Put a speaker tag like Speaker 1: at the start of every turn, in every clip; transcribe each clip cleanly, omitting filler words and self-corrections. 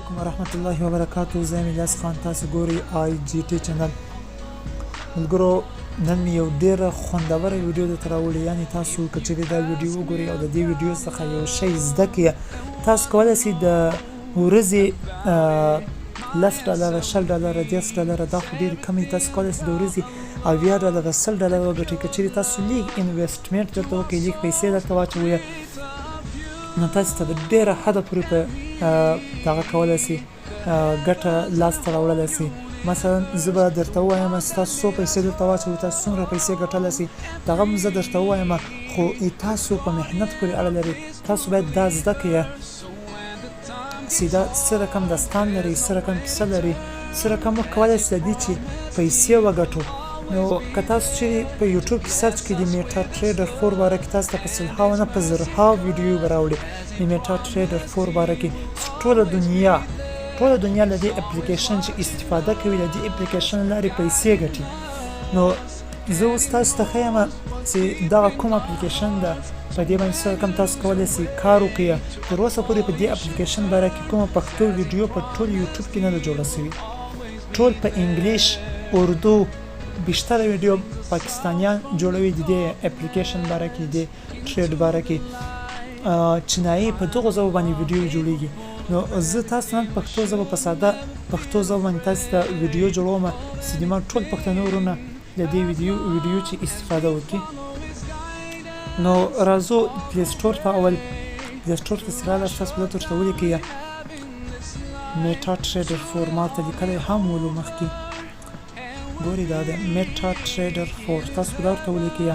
Speaker 1: علیکم ورحمت الله وبرکاتو، زه یم الیاس خان، تاسو ګورئ آی جی ټي چینل. ملګرو، نن مې یو ډیره خوندوره ویډیو درته راوړې، یعنی تاسو که چیرې دا ویډیو وګورئ او د دې ویډیو څخه یو شی زده کړئ، تاسو کولی شئ د ورځې 10 ډالره، 20 ډالره، 30 ډالره، دا خو ډېر کم دي، تاسو کولی شئ د ورځې 70 ډالره، 100 ډالره وګټئ که چیرې تاسو لږ investment دلته وکړئ، لږ پیسې دلته واچوئ، نو تاسو ته د ډېره حده پورې په دغه کولی شي، ګټه لاسته راوړلی شي. مثلا زه به درته ووایم چې تاسو څو پیسې دلته واچوئ، تاسو څومره پیسې ګټلی شئ، دغه هم زه درته ووایم، خو تاسو په محنت پورې اړه لري. تاسو باید دا زده کړئ چې دا څه رقم داستان لري، څه رقم کیسه لري، څه رقم موږ کولی شو د دې چې پیسې وګټو. نو که تاسو چیرې په یوټیوب کې search کړئ د میټا ټریډر 4 باره کې، تاسو ته په سلهاو نه، په زرهاو ویډیو به راوړي د میټا ټریډر 4 باره کې. ټوله دنیا له دې اپلیکیشن چې استفاده کوي، له دې اپلیکیشن لارې پیسې ګټي. نو زه اوس تاسو ته ښیم چې دغه کوم اپلیکیشن ده، په دې باندې څه رقم تاسو کولی شئ کار وکړئ. تر اوسه پورې په دې اپلیکیشن باره کې کومه پښتو ویډیو په ټول یوټیوب کې نه ده جوړه شوې. ټول په انګلیش، اردو، بیشتره ویډیو پاکستانیان جوړوي د دې اپلیکیشن باره کې، د trade باره کې، چینایي، په دغو ژبو باندې ویډیو جوړیږي. نو زه تاسو نن پښتو ژبه، په ساده پښتو ژبه باندې تاسو ته ویډیو جوړوم چې د ما ټول پښتنو وروڼه د دې ویډیو چې استفاده وکړي. نو راځو Play Store ته. اول Play Store ته چې راغلاست، تاسو به دلته ورته ولیکئ میټا ټریډر 4. ما ته لیکلی هم ولو مخکې، ګوري، دا ده میټا ټریډر 4. تاسو به دا ورته ولیکئ.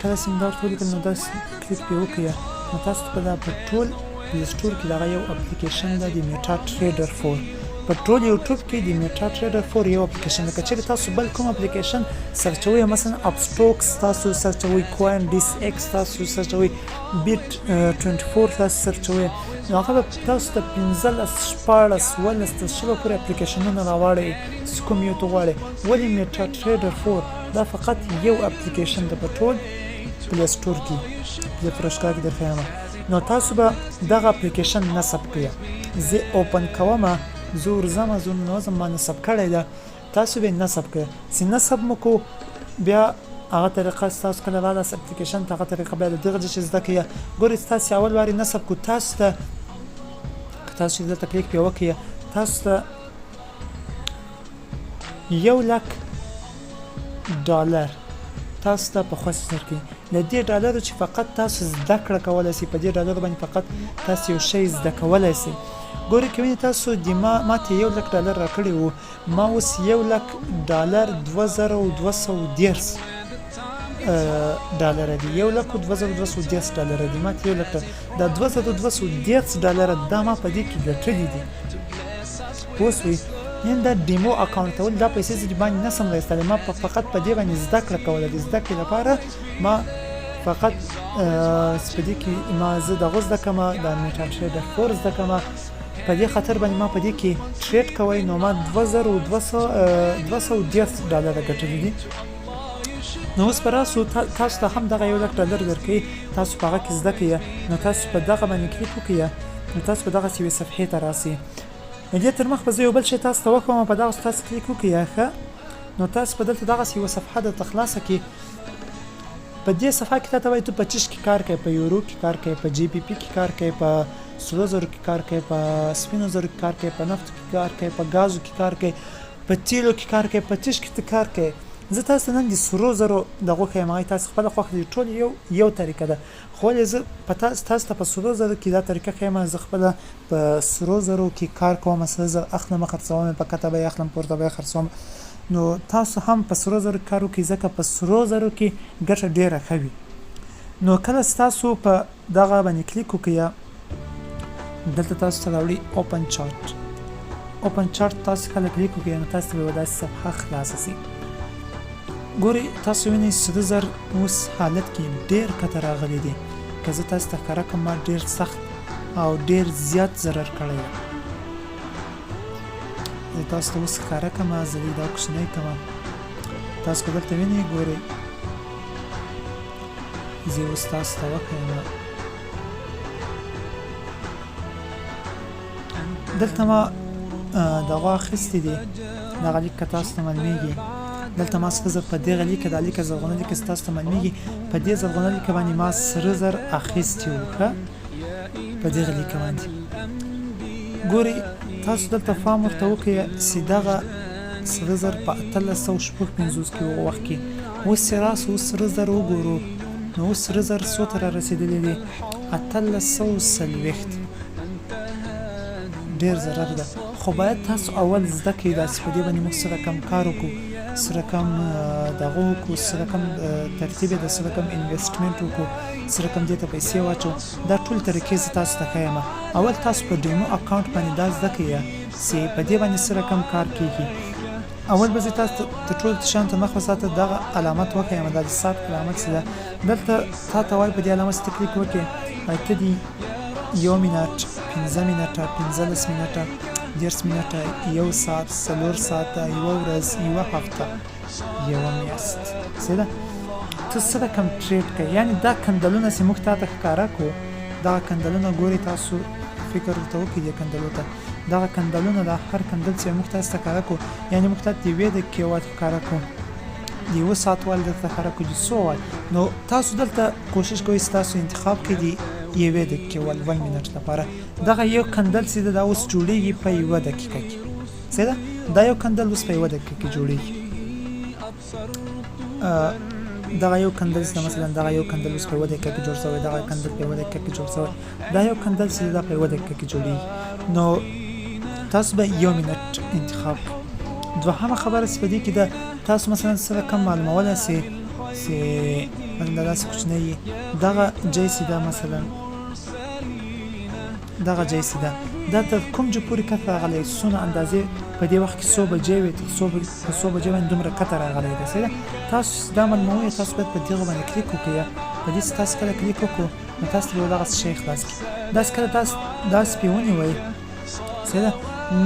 Speaker 1: کله چې دا ورته ولیکل، نو داسې کلیک پرې وکړئ، نو تاسو ته به دا په ټول Play Store کې دغه یو اپلیکیشن ده د میټا ټریډر 4. په ټول یوټیوب کې د میټا ټریډر 4 یو اپلیکیشن ده. که چیرې تاسو بل کوم اپلیکیشن سرچوئ، مثلا اپ سټوکس تاسو سرچوئ، کوین ډیس ایکس تاسو سرچوئ، بیټ 24 تاسو سرچوئ، نو هغه به تاسو ته 15، 16، 17 تر 20 پورې اپلیکیشنونه راواړوي چې کوم یو ته غواړئ. ولې میټا ټریډر 4 دا فقط یو اپلیکیشن ده په ټول Play Store کې، د فروشګاه کې درښیم. نو تاسو به دغه اپلیکیشن نصب کړئ. زه open کوم، زه ورځم، زه ننوځم، ما نصب کړی ده، تاسو به نصب کړئ. چې نصب مو کو، بیا هغه طریقه ستاسو کله رالاست اپلیکیشن ته، هغه طریقه بیا د دغه چې زده کړئ. ګورئ، تاسو اول وارې نصب کو، تاسو ته که تاسو دلته کلیک پرې وکړئ، تاسو ته 1 لک ډالر تاسو ته په خوښ درکوي. له دې ډالرو چې فقط تاسو زده کړه کولی شئ، په دې ډالرو باندې فقط تاسو یو شی زده کولی شئ. ګورئ که وینئ تاسو، د ما ماته 1 لک ډالر راکړي وو، ما اوس 1 لک ډالر 2230 ډالر دي، 1,02,230 ډالر دي. ما ته 1 لک دا 2230 ډالر دا ما په دې کې ګټلي دي، پوه شوئ؟ نن دا demo account ته ول دا پیسې زه باندې نه سم راایستلی. ما فقط په دې باندې زده کړه کوله. د زده کړې لپاره ما فقط په دې کې ما زه دغه زده کوم، د میټا ټریډر 4 زده کوم، په دې خاطر باندې ما په دې کې trade کوی. نو ما 2230 ډالر ګټلي دي. نو اوس به راسو، تاسو ته هم دغه 1 لک ډالر درکوي، تاسو په هغه کې زده کوئ. نو تاسو په دغه باندې کلیک وکړئ، نو تاسو په دغسې یوې صفحې ته راسئ. د دې تر مخ به زه یو بل شی تاسو ته وښوم. په دغه تاسو کلیک وکړئ، ښه، نو تاسو په دلته دغسې یوه صفحه درته خلاصه کړي. په دې صفحه کې تاته وایي ته په چیش کې کار کوې؟ په یورو کې کار کوې، په GBP کې کار کوې، په سرو زرو کې کار کوې، په سپینو زرو کې کار کوې، په نفتو کې کار کوې، په ګازو کې کار کوې، په تیلو کې کار کوې، په چیش کې ته کار کوې؟ زه تاسو ته نن د سرو زرو دغه ښیم. هغه تاسو خپله خوښه دي، ټول یو یو طریقه ده، خو ولې زه په تاسو ته په سرو زرو کې دا طریقه ښیم؟ زه خپله په سرو زرو کې کار کوم، سره زر اخلم، خرڅوم، په کته بیه اخلم، پورته بیه خرڅوم. نو تاسو هم په سرو زرو کې کار وکړئ، ځکه په سرو زرو کې ګټه ډیره ښه وي. نو کله تاسو په دغه باندې کلیک وکړئ، دلته تاسو ته راوړي open chart. open chart تاسو کله کلیک وکړئ، نو تاسو ته به یوه داسې صفحه خلاصه شي. ګورئ، تاسو وینئ سره زر اوس حالت کې ډیر کته راغلي دي. که زه تاسو ته ښکاره کړم، ما ډیر سخت او ډیر زیات ضرر کړی دی. زه تاسو ته اوس ښکاره کړم، زه دا کوچنی کړم، تاسو که دلته وینئ، ګورئ، زه اوس تاسو ته وښیم. دلته ما دغه اخیستې دي، دغه لیک که تاسو ته معلومیږي، دلته ما سره زر په دغه لیکه، دا لیکه زرغونه لیکه چې تاسو ته معلومیږي، په دې زرغونه لیکه باندې ما سره زر اخیستي وو. ښه، په دغه لیکه باندې ګورئ تاسو دلته فام ورته وکړئ چې دغه سره زر په 1856 کې وو وخت کې. اوس چې راسو اوس سره زر وګورو، نو اوس سره زر څو ته را رسېدلي دي؟ 1840. ډېر ضرر ده، خو باید تاسو اول زده کړئ داسې په دې باندې موږ څه رقم کار وکړو، څه رقم دغه وکړو، څه رقم ترتیب ده، څه رقم انویسټمنټ وکړو، څه رقم دې ته پیسې واچو. دا ټول طریقې زه تاسو ته ښیم. اول تاسو په demo account باندې دا زده کړئ چې په دې باندې څه رقم کار کیږي. اول به زه تاسو ته ټول شیان تر مخ وساته دغه علامت وښیم، دا د ساعت علامت چې ده دلته تا ته وایي په دې علامت چې کلیک وکړې، وایي ته دي یو منټ، 5 منټه، 15 منټه، 30 منټه، یو ساعت، 4 ساعته، یوه ورځ، یوه هفته، یوه میاشت. صحیح ده؟ ته څه رقم trade کوې، یعنې دا کندلونه چې موږ تا ته ښکاره کړو، دغه کندلونه ګورئ تاسو فکر ورته وکړئ دې کندلو ته، دغه کندلونه دا هر کندل چې موږ تاسو ته ښکاره کړو، یعنې موږ ته د یوې دقیقې وخت ښکاره کړو، د یوه ساعت وال درته ښکاره کړو، د څو وال. نو تاسو دلته کوشش کوئ چې تاسو انتخاب کړئ د یوې دقیقې وال 1 منټ لپاره. دغه یو کندل چې ده دا اوس جوړیږي په یوه دقیقه کې. صحیح ده؟ دا یو کندل اوس په یوه دقیقه کې جوړیږي. دغه یو کندل چې مثلا دغه یو کندل اوس په یوه دقیقه کې جوړ شوی، دغه کندل په یوه دقیقه کې جوړ شوی، دا یو کندل چې دا په یوه دقیقه کې جوړیږي. نو تاسو به یو منټ انتخاب کړئ. دوهمه خبره چې په دې کې ده، تاسو مثلا څه رقم معلومولی شئ چې مثلا دا داسې کوچنی دغه جای چې ده، مثلا دغه جای چې ده دا تر کوم ځای پورې کته راغلی، څونه اندازې په دې وخت کې څو بجې وې، تر څو په څو بجې باندې دومره کته راغلی دی. صحیح ده؟ تاسو چې دا معلوموئ تاسو باید په دغه باندې کلیک وکړئ. په دې چې تاسو کله کلیک وکړو نو تاسو ته به دغسې شی خلاص کړي. داسې کله تاسو داسې پرې ونیوئ، صحیح ده؟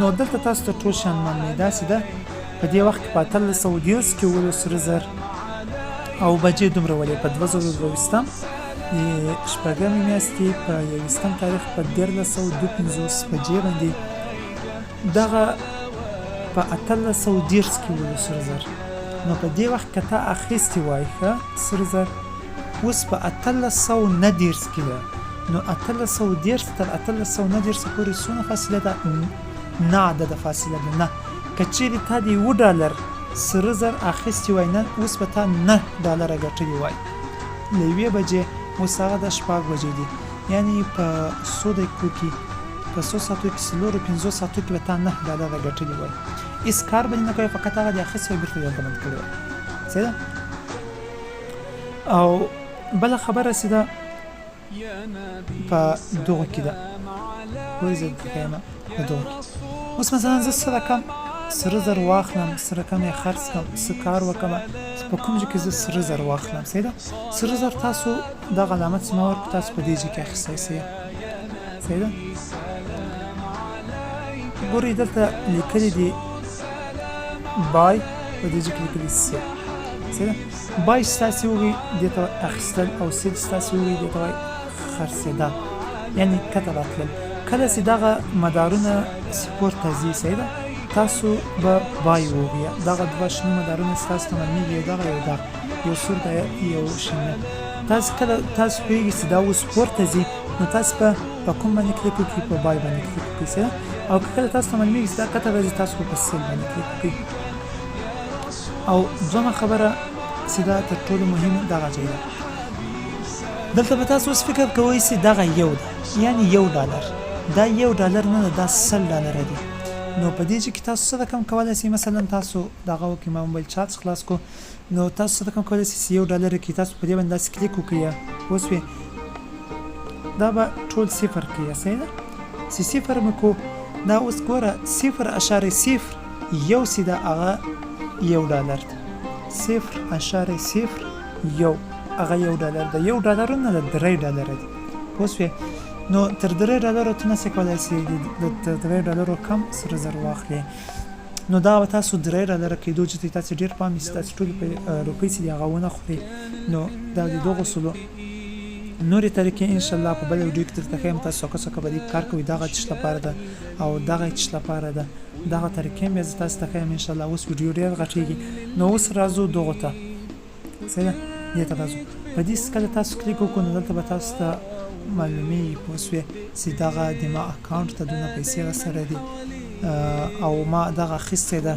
Speaker 1: نو دلته تاسو ته ټول شیان معلوموي. داسې ده په دې وخت کې په 1830 کې ولو سره زر او بجې دومره ولې په 2022 د شپږمې میاشتې په 21 تاریخ په 1352 بجې باندې دغه په 1830 کې ولو سره زر. نو په دې وخت که تا اخیستې وای ښه سره زر اوس په 1839 کې ده، نو 1830 تر 1839 پورې څونه فاصله ده؟ نه عدده فاصله ده. نه که چیرې تا د یو ډالر سره زر اخیستې وای نن اوس به تا 9 ډالره ګټلي وای. له یوې بجې اوس هغه د 6 بجې دي، یعنی په څو دقیقو کې په څو ساعتو کې څلورو پنځو ساعتو کې به تا 9 ډالره ګټلي وای. هیڅ کار به دې نه کوی، فقط هغه دې اخیستې وای بیرته دې هلته بند کړی وای. صحیح ده؟ او بله خبره چې ده په دغو کې ده، ګورئ زه درته ښیم په دغو کې اوس مثلا زه څه رقم سره زر واخلم، څه رقم یې خرڅ کړم، څه کار وکړم، په کوم ځای کې زه سره زر واخلم. صحیح ده؟ سره زر تاسو دغه علامت چې ما ورکړو تاسو په دې ځای کې اخیستی سئ. صحیح ده؟ ګورئ دلته لیکلي دي buy، په دې ځای کې لیکلي sell. صحیح ده؟ buy ستاسې وګورئ دې ته وایي اخیستل، او sell ستاسې وګورئ دې ته وایي خرڅېدا، یعنې کته راتلل. کله چې دغه مدارونه چې پورته ځي، صحیح ده، تاسو به buy وګورئ. دغه دوه شنه مدارونه ستاسو ته معلومېږي، یو دغه یو دغه، یو سور ده یو شنه. تاسو کله تاسو پوهېږئ چې دا اوس پورته ځي، نو تاسو به په کوم باندې کلیک وکړئ؟ په buy باندې کلیک وکړئ. صحیح ده؟ او که کله تاسو ته معلومېږي چې دا کته راځي، تاسو به په sell باندې کلیک وکړئ. او دومه خبره چې دا تر ټولو مهم دغه ځای ده، دلته به تاسو اوس فکر کوئ چې دغه یو ده، یعنی یو ډالر، دا یو ډالر نه ده، دا 100 ډالره دي. نو په دې ځای کې تاسو څه رقم کولی شئ؟ مثلا تاسو دغه وکړئ، ما موبایل چارج خلاص کړو، نو تاسو څه رقم کولی شئ چې یو ډالر کې تاسو په دې باندې داسې کلیک وکړئ، اوس وې دا به ټول صفر کړي. صحیح ده؟ چې صفر مې کو، دا اوس ګوره 0.01 چې ده هغه یو ډالر ده، 0.01 هغه یو ډالر ده، یو ډالر نه ده، 3 ډالره دي. پوه شوې؟ نو تر 3 ډالرو ته نه شې کولی چې تر 3 ډالرو کم سره زر واخلې. نو دا به تاسو 3 ډالره کېدو چې تاسو ډېر پام وي چې تاسو ټولې روپۍ چې دي هغه ونه خوري. نو دا د دغو اصولو. نورې طریقې ان شاء الله په بله ویډیو کې درته ښیم. تاسو څوکه څوکه به دې کار کوئ، دغه چش لپاره ده او دغه چش لپاره ده، دغه طریقې هم بیا زه تاسو ته ښیم ان شاء الله. اوس ویډیو ډېر غټیږي، نو اوس راځو دغو ته. صحیح ده، دې ته راځو. په دې کله تاسو کلیک وکړو نو دلته به تاسو ته معلومیږي، پوه شوې، چې دغه د ما اکاونټ ته دونه پیسې راسره دي او ما دغه اخیستی ده.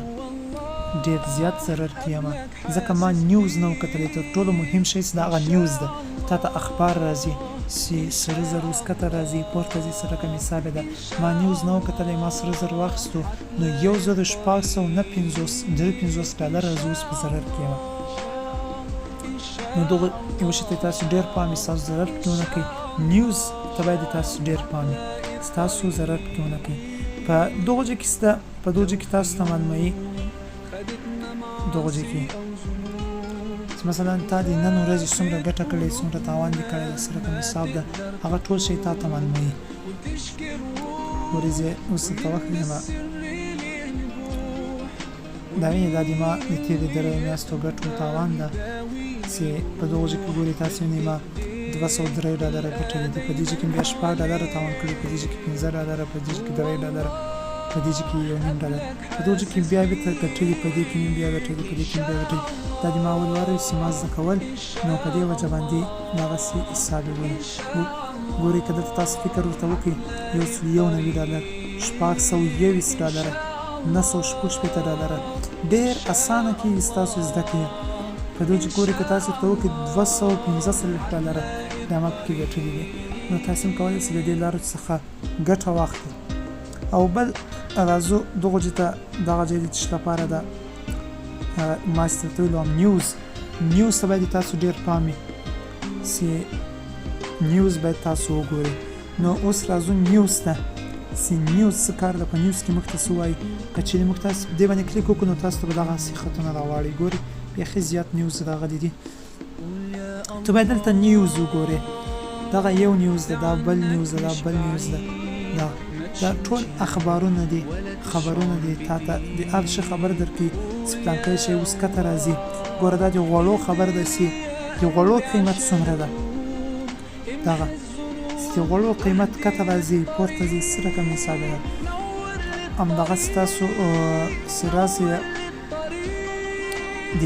Speaker 1: ډیر زیات ضرر کې یم ځکه ما نیوز نه و کتلی. تر ټولو مهم شی چې دا هغه نیوز ده، تا ته اخبار راځي چې سره زر اوس کته راځي پورته ځي، څه رقم حساب ده. ما نیوز نه و کتلی، ما سره زر واخیستو، نو یو زر شپږ سوه نه پنځوس درې پنځوس ډالره زه اوس په ضرر کې یم. نو دغه یو شي ته تاسو ډېر پام وي، ستاسو ضرر پکې ونه کوي. نیوز ته باید تاسو ډېر پام وي، ستاسو ضرر پکې ونه کوي. په دغه ځای کې سته، په دغه ځای کې تاسو ته معلوموي، دغه ځای کې چې مثلا تا د نن ورځې څومره ګټه کړې، څومره تاوان دې کړی، څه رقم حساب ده، هغه ټول شی تا ته معلوموي. ګورې زه اوس درته وښیم، دا وینې، دا د ما د تېرې دریو میاشتو ګټو تاوان ده چې په دغو ځای کې ګورې تاسو وینئ ما 203 ډالره ګټلې دي. په دې ځای کې بیا شپږ ډالره تاوان کړي، په دې ځای کې پنځه ډالره، په دې ځای کې درې ډالره، په دې ځای کې یو نیم ډالر، په دغو ځای کې بیا بیرته ګټلي، په دې کې مې بیا ګټلي، په دې کې مې بیا ګټلي. دا د ما اول وار چې ما زده کول، نو په دې وجه باندې دغسې حساب یې ګوري. ګورئ که دلته تاسو فکر ورته وکړئ، 191 ډالر، 621 ډالره، 966 ډالره، ډېر اسانه کېږي ستاسو زده کړې. په دې چې ګورئ که تاسو ورته وکړئ 245 ډالره دا ما پکې ګټلي دي. نو تاسو هم کولی شئ له دې لارو څخه ګټه واخلئ. او بل راځو دغو ځای ته، دغه ځای د څه لپاره ده؟ ما چې درته ویل وم نیوز، نیوز ته باید تاسو ډېر پام وي چې نیوز باید تاسو وګورئ. نو اوس راځو نیوز ته چې نیوز څه کار ده، په نیوز کې موږ ته څه وایي. که چیرې موږ تاسو دې باندې کلیک وکړو نو تاسو ته به دغسې خطونه راواړي. ګورئ بیخي زیات نیوز راغلي دي. ته باید دلته نیوز وګورې. دغه یو نیوز ده، دا بل نیوز ده، دا بل نیوز ده، دا دا ټول اخبارونه دي، خبرونه دي. تا ته د هر شي خبر درکوي چې پلانکی شی اوس کته راځي. ګوره دا د غوړو خبر ده چې د غوړو قیمت څومره ده، دغه چې د غوړو قیمت کته راځي پورته ځي، څه رقم حساب ده. همدغه ستاسو چې راسي د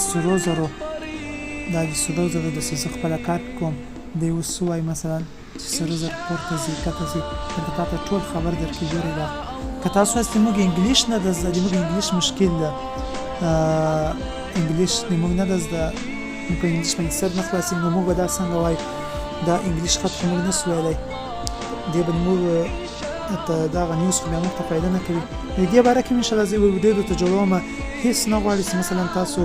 Speaker 1: سرو زرو، دا د سرو زرو د زه خپله کار کوم، دی اوس څه وایي مثلا چې سره زر پورته ځي کته ځي، دلته تاته ټول خبر درکوي. ګورئ دا که تاسو هسې موږ انګلیش نه ده زده، د موږ انګلیش مشکل ده، انګلیش د موږ نه ده زده، موږ په انګلیش باندې سر نه خلاصېږي، نو موږ به دا څنګه وایو؟ دا انګلیش خط خو موږ نه سو ویلی، دې باندې موږ ته دغه نیوز خو بیا موږ ته فایده نه کوي. د دې باره کې انشاءالله زه یوه ویډیو درته جوړوم. هیڅ نه غواړي چې مثلا تاسو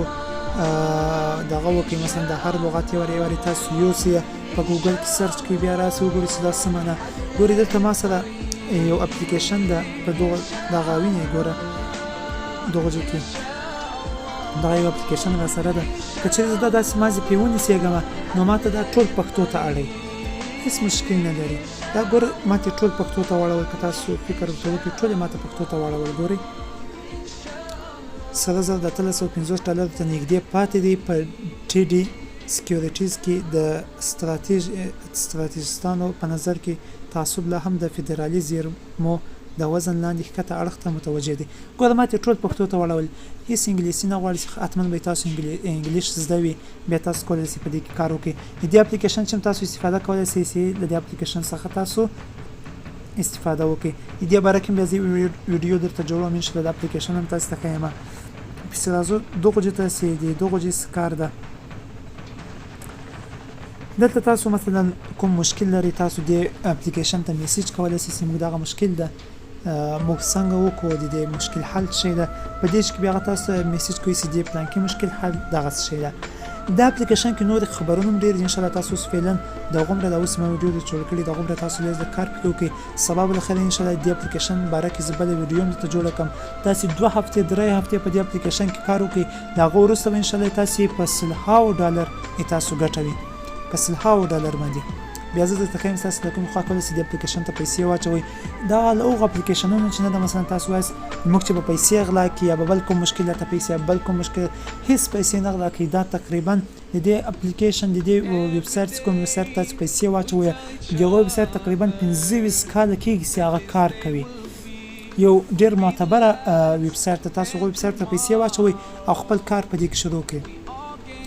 Speaker 1: دغه وکړئ، مثلا د هر لغت یو وارې تاسو یوسئ په ګوګل کې سرچ کړئ، بیا راسئ وګورئ چې دا څه معنا. ګورئ دلته ما سره یو اپلیکیشن ده په دغه دغه وینئ، ګوره دغه ځای کې دغه یو اپلیکیشن را سره ده. که چېرې زه دا داسې مازې پرې ونیسېږم نو ما ته دا ټول پښتو ته اړوي، هیڅ مشکل نه لري. دا ګوره ما ته ټول پښتو ته واړول، که تاسو فکر ورته وکړئ ټول یې ما ته پښتو ته واړول. ګورئ سره زر د 1850 ډالرو ته نږدې پاتې دی. په ټي ډي سکیورټیز کې د ستراتیژستانو په نظر کې تعصب لا هم د فدرالي زیرمو د وزن لاندې ښکته اړخ ته متوجه دی. ګوره ما ته ټول پښتو ته واړول، هیڅ انګلیسي نه غواړي چې حتما به تاسو انګلیش زده وي، بیا تاسو کولای شئ په دې کې کار وکړئ. د دې اپلیکیشن چې تاسو استفاده کولای شئ چې له دې اپلیکیشن څخه تاسو استفاده وکړئ. د دې باره کې بیا زه ویډیو درته جوړوم ان شاءالله، دا اپلیکیشن هم تاسو ته ښیم. پسې راځو دغو جې ته چې د دغو جې څه کار ده. دلته تاسو مثلا کوم مشکل لرئ، تاسو دې اپلیکیشن ته میسج کولای شئ چې موږ دغه مشکل ده، موږ څنګه وکړو، د دې مشکل حل څه شی ده. په دې کې بیا هغه تاسو ته میسج کوي چې دې پلان کې مشکل حل دغه څه شی ده. دا اپلیکیشن کې نور خبرونه هم ډېر دي ان شاءالله. تاسو اوس فعلا د غومره دا اوس ما ویډیو درته جوړه کړې، د غومره تاسو لږ لږ کار پکې وکړئ. سبا به لخیره ان شاءالله دې اپلیکیشن باره کې زه بله ویډیو هم درته جوړه کړم. تاسو دوه هفتې درې هفتې په دې اپلیکیشن کې کار وکړئ، د هغه وروسته به ان شاءالله تاسو په سلهاو ډالر یې تاسو ګټه وي، په سلهاو ډالر باندې. بیا زه درته ښیم تاسو له کومې خوا کولی شئ دې اپلیکیشن ته پیسې واچوئ. دا له هغو اپلیکیشنونو چې نه ده، مثلا تاسو وایاست موږ چې به پیسې غلا کړي یا به بل کوم مشکل راته پیسې یا بل کوم مشکل، هیڅ پیسې نه غلا کوي. دا تقریبا د دې اپلیکیشن، د دې ویب سایټ چې کوم ویب سایټ تاسو پیسې واچوئ، دغه ویب سایټ تقریبا 25 کاله کېږي چې هغه کار کوي. یو ډیر معتبره ویب سایټ ته تاسو ویب سایټ ته پیسې واچوئ او خپل کار په دې کې شروع کړئ.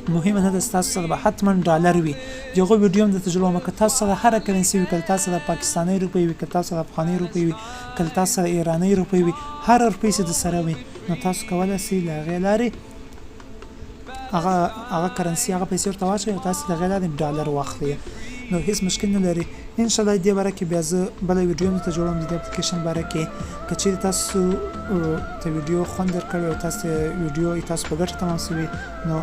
Speaker 1: مهمه نه ده، تاسو سره به حتما ډالر وي. دغه ویډیو هم درته جوړوم. که تاسو سره هره کرنسي وي، که تاسو سره پاکستانۍ روپۍ وي، که تاسو سره افغانۍ روپۍ وي، که تاسو سره ایرانۍ روپۍ وي، هره روپۍ چې در سره وي، نو تاسو کولی شئ له هغې لارې هغه کرنسي، هغه پیسې ورته واچوئ او تاسو له هغې لارې ډالر واخلئ، نو هیڅ مشکل نه لري. ان شاء الله دې باره کې بیا زه بله ویډیو هم درته جوړوم د دې اپلیکیشن باره کې. که چیرې تاسو ته ویډیو خوند درکړی او تاسو ویډیو تاسو په ګټه تمام شوي، نو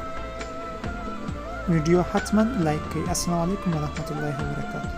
Speaker 1: ویډیو حتما لایک کړئ. السلام علیکم ورحمت الله وبرکاته.